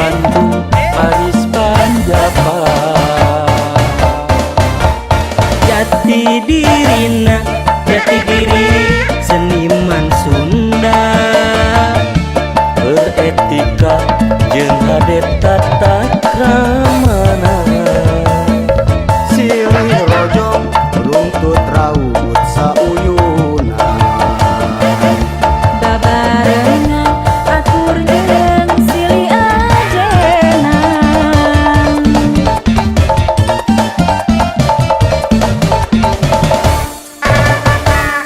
Bandung, Paris, Panjapa. Jati dirina, jati diri seniman Sunda. Beretika jeung hade tata kramana. Silih rojong runtut raut sauyunan. Babarengan akur jeung silih ajenan.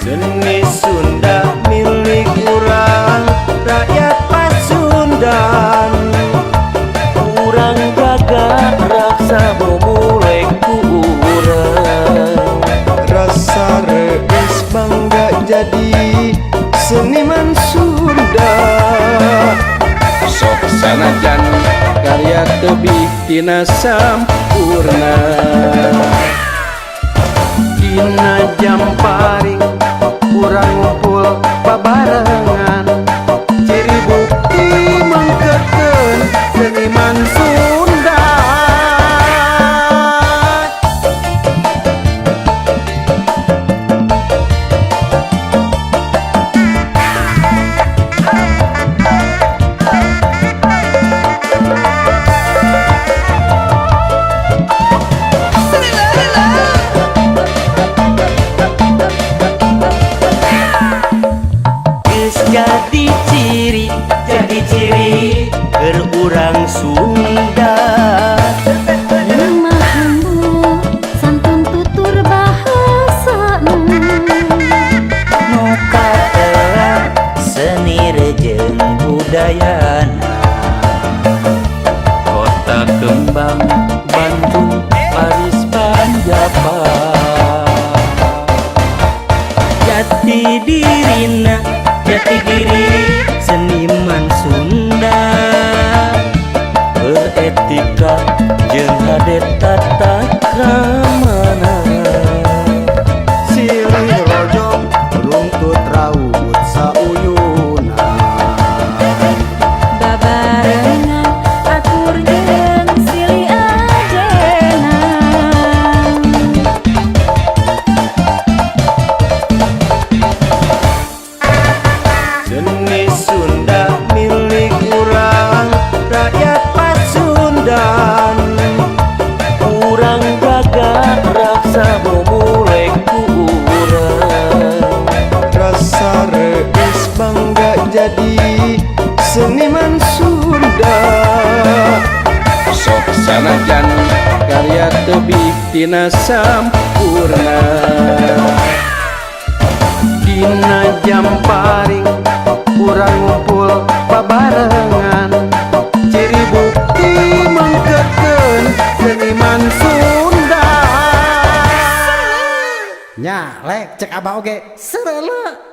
Seni Sunda milik urang rakyat Pasundan. Urang gagah raksa bumulek ku urang. Rasa reis bangga jadi seniman Sunda. Sok sanajan karya tebih tina sampurna. Dina jam paring urang ngumpul babarengan, ciri bukti mengkekeun seniman Sunda. Geus jadi ciri keur urang Sunda. Lemah lembut santun tutur bahasana. Nu katelah seni jeung budayana. Kota Kembang, Bandung, Paris, Panjapa. Jati dirina, jati diri seniman Sunda. Beretika jeung hade tata kramana. Silih rojong runtut raut sauyunan. Babarengan akur jeung silih ajenan. Seni Sunda milik urang rakyat Pasundan. Urang gagah raksa bumulek ku urang. Rasa reis bangga jadi seniman Sunda. Sok sanajan karya tebih tina sampurna. Dina jam paring urang ngumpul babarengan, ciri bukti mengkekeun seniman Sunda. Nya lek cek abah oge sereuleuh.